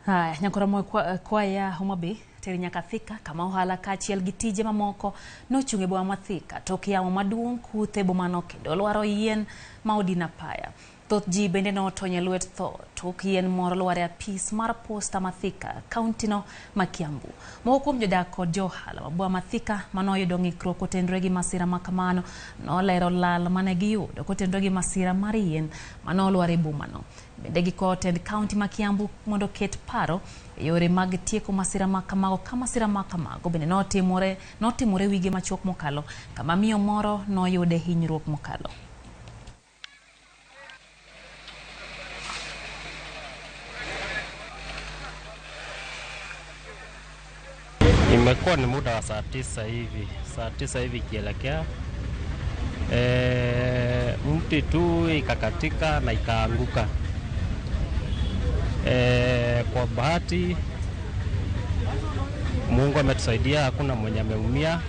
Haya, nyakora kwaya Homa Bay teri nyaka Thika kama ohala kaachiel gi tije mamoko nochung' e boma ma Thika tok yamo maduong' kuthe e bomano kendo lwaro yien ma odino apaya. Thoth ji bende notony e lwet tho tok yien moro lwar e apis mar posta ma Thika, kauntino ma Kiambu. Moko kuom jodak kod jo ohala ma boma ma Thika manoyudo ng'ikruok kotenore gi masira ma kamano nolero lal mane giyudo kotenore gi masira mar yien manolwar e bomano. Bende gikwayo tend kaunti ma Kiambu mondo oket paro e yore mag tieko masira ma kamago ka masira ma kamago bende notimore wige machuok mokalo kama miyo moro noyude hinyruok mokalo. Imekuwa ni muda wa saa tisa hivi, saa tisa hivi ikielekea mti tu ikakatika na ikaanguka. Kwa bahati Mungu ametusaidia, hakuna mwenye ameumia,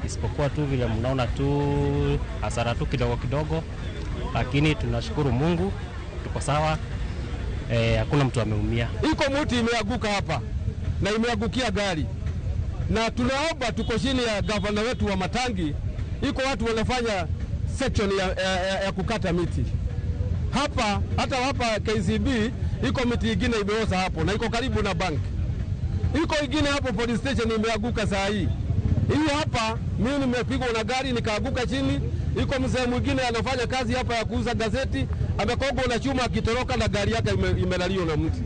isipokuwa tu vile mnaona tu hasara tu kidogo kidogo, lakini tunashukuru Mungu tuko sawa. Hakuna mtu ameumia. Iko mti imeanguka hapa na imeangukia gari, na tunaomba, tuko chini ya gavana wetu wa Matangi, iko watu wanafanya section ya kukata miti hapa. Hata hapa KCB iko miti ingine imeoza hapo na iko karibu na bank. Iko ingine hapo police station imeanguka saa hii. Hii hapa mimi nimepigwa na gari nikaanguka chini. Iko mzee mwingine anafanya kazi hapa ya kuuza gazeti, amekogwa na chuma akitoroka na gari yake imelaliwa na mti.